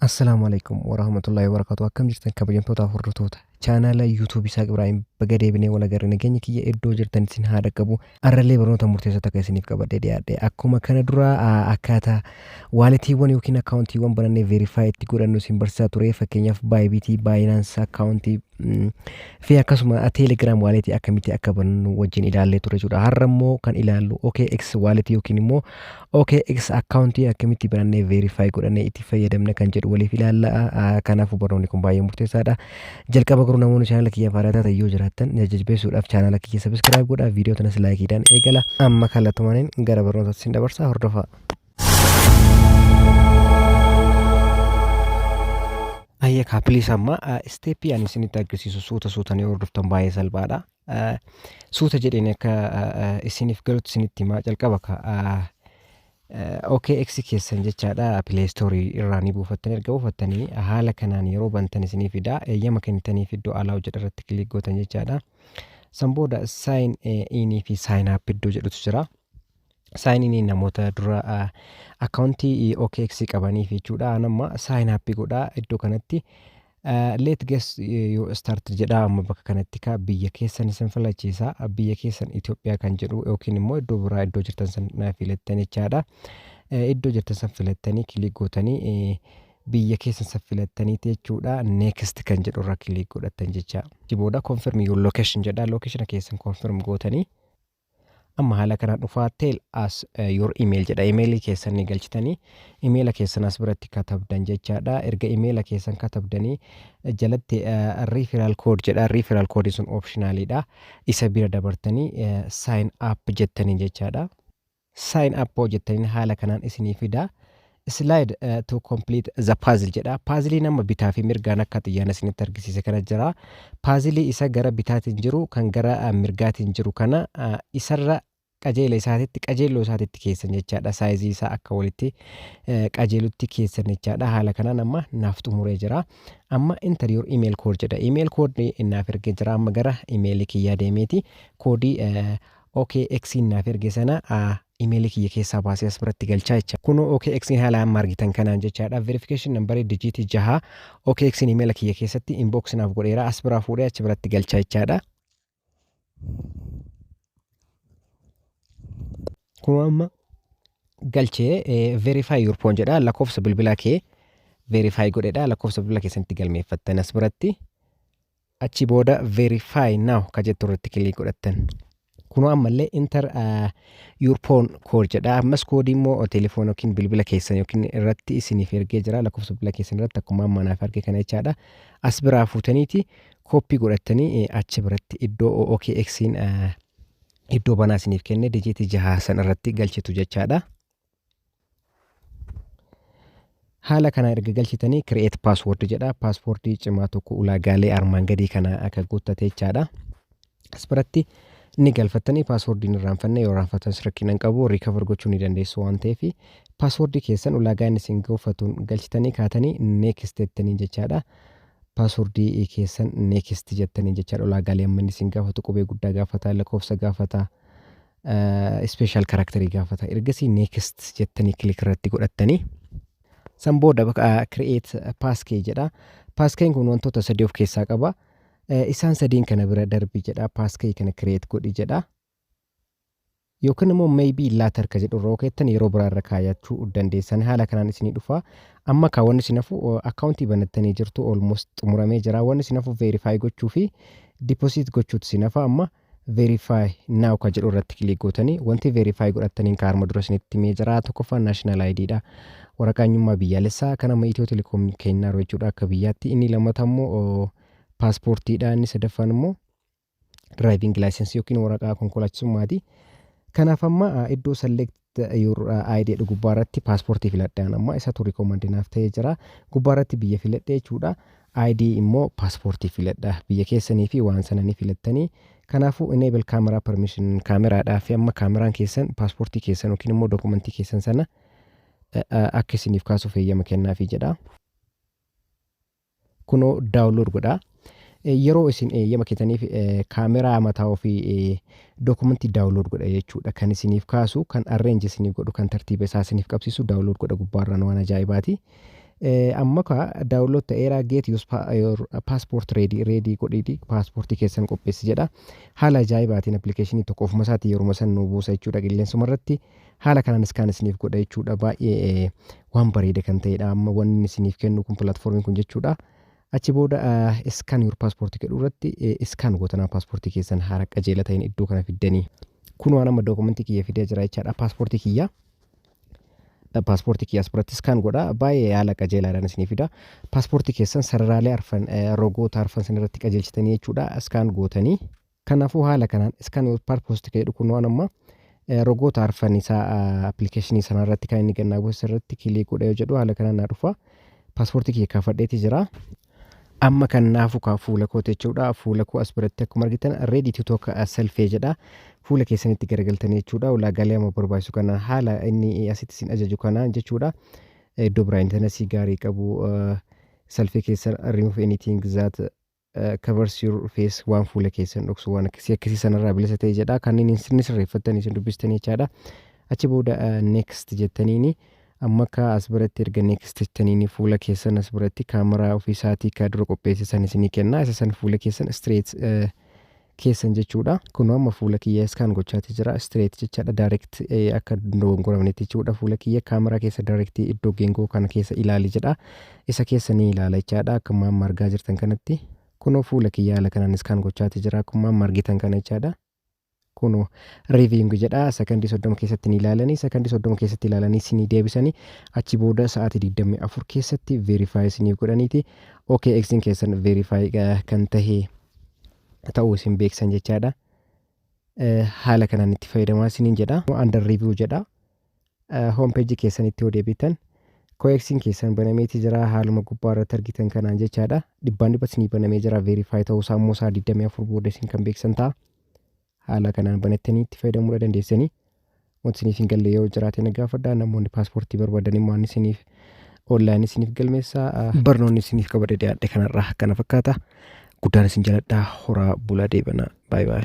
Assalaamu alaikum warahmatullahi wabarakatuh. Akkam jirtan kabajamtootaaf hordoftoota chaanaala YouTube Isaaq Ibraahim? Baga deebinee wal agarre. Nageenya kiyya iddoo jirtan isin haa dhaqqabu. Arrallee barnoota murteessoo takka isiniif qabadhee dhiyaadhe. Akkuma kana dura akkaataa waaletiiwwan yookiin akkaawuntiiwwan banannee verify itti godhannu isin barsiisaa ture. Fakkeenyaaf Bybit, Binance akkaawuntii fi akkasuma Telegram waaletii akkamitti akka banannu wajjin ilaallee ture jechuudha. Har'a immoo kan ilaallu OKX waaletii yookiin immoo OKX akkaawuntii akkamitti banannee verify godhannee itti fayyadamna kan jedhu waliif ilaalla. Kanaafuu barnoonni kun baay'ee murteessaadha. Jalqaba garuu namoonni chaanala kiyya haaraa taatan yoo jiraattan, jajjabeessuudhaaf chaanala kiyya subscribe godhaa, viidiyoo tanas laayikiidhaan eegala. Amma kallattumaaniin gara barnootaatti isin dabarsaa, hordofaa. Ayya kaa, please, amma isteeppii ani isinitti agarsiisu suuta suutaan yoo hordoftan baay'ee salphaadha. Suuta jedheen akka isiniif galutti isinitti himaa. Jalqaba ka OKX keessan jechaadha, Play Store irraa ni buufattan. Erga buufattanii haala kanaan yeroo bantan isinii fida. Eeyyama kennitaniif iddoo alaa jedha irratti click gootan jechaadha. San booda sign in fi sign up iddoo jedhutu jira. Sign in namoota dura akkaawuntii OKX qabaniif jechuudha. Amma sign up godhaa. Iddoo kanatti "Let get you start" jedha. Amma bakka kanatti ka biyya keessan isin filachiisa. Biyya keessan Itoophiyaa kan jedhu yookiin immoo iddoo biraa iddoo jirtan san filattan jechaadha. Iddoo jirtan san filattanii click gootanii biyya keessan san filattaniiti jechuudha. Next kan jedhu irra click godhattan jecha. Booda "Confirm your location" jedha. Location keessan confirm gootanii amma haala kanaan dhufaa. "Tell us your email" jedha. Imeelii keessan ni galchitanii, imeela keessan as biratti katabdan jechaadha. Erga imeela keessan katabdanii jalatti referral code jedha. Referral code sun optionaliidha. Isa bira dabartanii sign up jettanii jechaadha. Sign up jettanii haala kanaan isinii fida. "Slide to complete the puzzle" jedha. Puzzle nama bitaa fi mirgaan akka xiyyaan isinitti argisiise kana jira. Puzzle isa gara bitaatiin jiru kan gara mirgaatiin jiru kana isarra qajeela isaatitti, qajeelloo isaatitti keessan jechaadha. Saayizii isaa akka walitti qajeelutti keessan jechaadha. Haala kanaan amma naaf xumuree jira. Amma "Enter your email code" jedha. Email code naaf ergee jira. Amma gara emailii kiyyaa deemeeti koodii OKX naaf erge sana imeelii kiyya keessaa baasee as biratti galchaa jecha. Kunoo OKX haala amma argitan kanaan jechaadha. Verification number dijiitii 6 OKX imeela kiyya keessatti inbox naaf godheera, as biraa fuudhee achi biratti galchaa jechaadha. Kunoo amma galchee "Verify your phone" jedha. Lakkoofsa bilbilaa kee verify godhedha. Lakkoofsa bilbilaa keessanitti galmeeffattan as biratti. Achi booda "Verify now" ka jettu irratti click godhattan. Kunoo ammallee "Enter your phone code" jedha. Ammas koodii immoo telefoona yookiin bilbila keessan yookiin irratti isiniif ergee jira. Lakkoofsa bilbila keessan irratti akkuma amma naaf erge kana jechaadha. As biraa fuutaniiti kooppii godhattanii achi biratti iddoo OKX'n iddoo banaa isiniif kenne dijiitii 6 san irratti galchitu jechaadha. Haala kana erga galchitanii "Create password" jedha. Paaswoordii cimaa tokko ulaagaalee armaan gadii kana akka guuttate jechaadha. As biratti ni galfattanii. Paaswoordiin irraanfanne yoo irraanfatan rakkina hin qabu, recover gochuu ni dandeessu waan ta'eef, paaswoordii keessan ulaagaa inni isin gaafatuun galchitanii kaatanii next jettanii jechaadha. Paaswoordii keessan next jettanii jechaadha. Ulaagaalee amma inni isin gaafatu qubee guddaa gaafata, lakkoofsa gaafata, special characterii gaafata. Ergasii next jettanii click irratti godhattanii san booda "Create passkey" jedha. Passkey kun wantoota sadii of keessaa qaba. Isaan sadiin kana bira darbi jedha. Passkey kana create godhi jedha. Yookiin immoo "Maybe later" ka jedhu irra keettan yeroo biraa irra kaayachuu dandeessan. Haala kanaan isinii dhufa. Amma kaawwanni isin hafu akkaawuntii banattanii jirtu, almost xumuramee jira. Wanni isin hafu verify gochuu fi deposit gochuutu isin hafa. Amma "Verify now" ka jedhu irratti click gootanii wanti verify godhattaniin kaarma dura isinitti himee jira. Tokkoffaan national ID dha. Waraqaa eenyummaa biyyaalessaa kan amma Itiyoo Telekoom kennaa jechuudha akka biyyaatti. Inni lammataa immoo paaspoortiidha. Inni sadaffaan immoo driving license yookiin waraqaa konkolaachisummaati. Kanaaf amma iddoo "Select your ID" jedhu gubbaa irratti paaspoortii filadhaan, amma isatu recommend naaf ta'ee jira. Gubbaa irratti biyya filadhe jechuudha. ID immoo paaspoortii filadha. Biyya keessanii fi waan sana ni filattanii. Kanaafuu "Enable camera permission" kaameraadhaa fi amma kaameraan keessan paaspoortii keessan yookiin immoo dookumentii keessan sana akka isiniif kaasuuf eeyyama kennaafii jedha. Kunoo download godha. Yeroo isin eeyyama kennitaniif kaameraa mataa ofii dookumentii download godha jechuudha. Kan isiniif kaasu, kan arrange isiniif godhu, kan tartiiba isaa isiniif qabsiisu download godha gubbaarraan, waan ajaa'ibaati. Amma ka download ta'eera. "Get your passport ready", ready godhiiti paaspoortii keessan qopheessi jedha. Haala ajaa'ibaatiin appilikeeshinii tokko ofuma isaatii yeruma san nu buusa jechuudha. Qilleensuma irratti haala kanaan scan isiniif godha jechuudha. Baay'ee waan bareeda kan ta'edha amma wanni isiniif kennu kun, pilaatfoormiin kun jechuudha. Achi booda "scan your passport" jedhu irratti scan gootanaa paaspoortii keessan haala qajeela ta'een iddoo kana fiddanii. Kun waan amma dookumentii kiyya fidee jira jechaadha, paaspoortii kiyya. Paaspoortii kiyya as biratti scan godha. Baay'ee haala qajeelaadhaan isinii fida. Paaspoortii keessan sararaalee arfan, rogoota arfan san irratti qajeelchitanii jechuudha, scan gootanii. Kanaafuu haala kanaan "scan your passport" jedhu kun waan amma rogoota arfan isaa appilikeeshinii sana irratti kan inni gannaa gosa irratti click godha yoo jedhu, haala kanaan naa dhufa. Paaspoortii kiyya kaafadheeti jira. Amma kan naafu kaa fuula kooti jechuudha. Fuula koo as biratti akkuma argitan "ready to take selfie" jedha. Fuula keessanitti garagaltanii jechuudha. Ulaagaalee amma barbaachisu kana haala inni asitti isin ajaju kanaan jechuudha. Iddoo brightness gaarii qabu, selfie keessan, remove anything that covers your face, waan fuula keessan dhoksu, waan akkasii akkasii sanarraa bilisa ta'e jedha. Kanneen isin sirreeffattanii isin dubbistanii jechaadha. Achi booda "next" jettaniini, amma akka as biratti erga "next" jettaniini, fuula keessan as biratti kaameraa ofiisaatii ka dura qopheessisan isinii kenna. Isa san fuula keessan straight keessan jechuudha. Kun amma fuula kiyya scan gochaati jira, straight jechaadha, direct akka dogongoramnetti jechuudha. Fuula kiyya kaameraa keessa direct iddoo geengoo kana keessa ilaali jedha. Isa keessa ni ilaala jechaadha, akkuma amma argaa jirtan kanatti. Kunoo fuula kiyya haala kanaan scan gochaati jira, akkuma amma argitan kana jechaadha. Kunoo "reviewing" jedha. Sakandii 30 keessatti ni ilaalanii, sakandii 30 keessatti ilaalanii isinii deebisanii, achi booda sa'aatii 24 keessatti verify isiniif godhaniiti OKX'n keessan verify kan tahe ta'uu isin beeksan jechaadha. Haala kanaan itti fayyadamaa isiniin jedha. "Under review" jedha. Home page keessanitti yoo deebitan, OKX'n keessan banameeti jira, haaluma gubbaa irratti argitan kanaan jechaadha. Dhibbaan dhibba isinii banamee jira. Verify ta'uu isaa immoo sa'a 24 booda isin kan beeksan ta'a. Haala kanaan banattanii itti fayyadamuu dandeessanii. Wanti isiniif hin galle yoo jiraate na gaafadhaa. Namoonni paaspoortii barbaadan immoo ani isiniif online isiniif galmeessaa. Barnoonni isiniif qabadhe dhiyaadhe kanarraa kana fakkaata. Guddaan isin jaladhaa, horaa bulaa, deebanaa. Baay'ee baay'ee.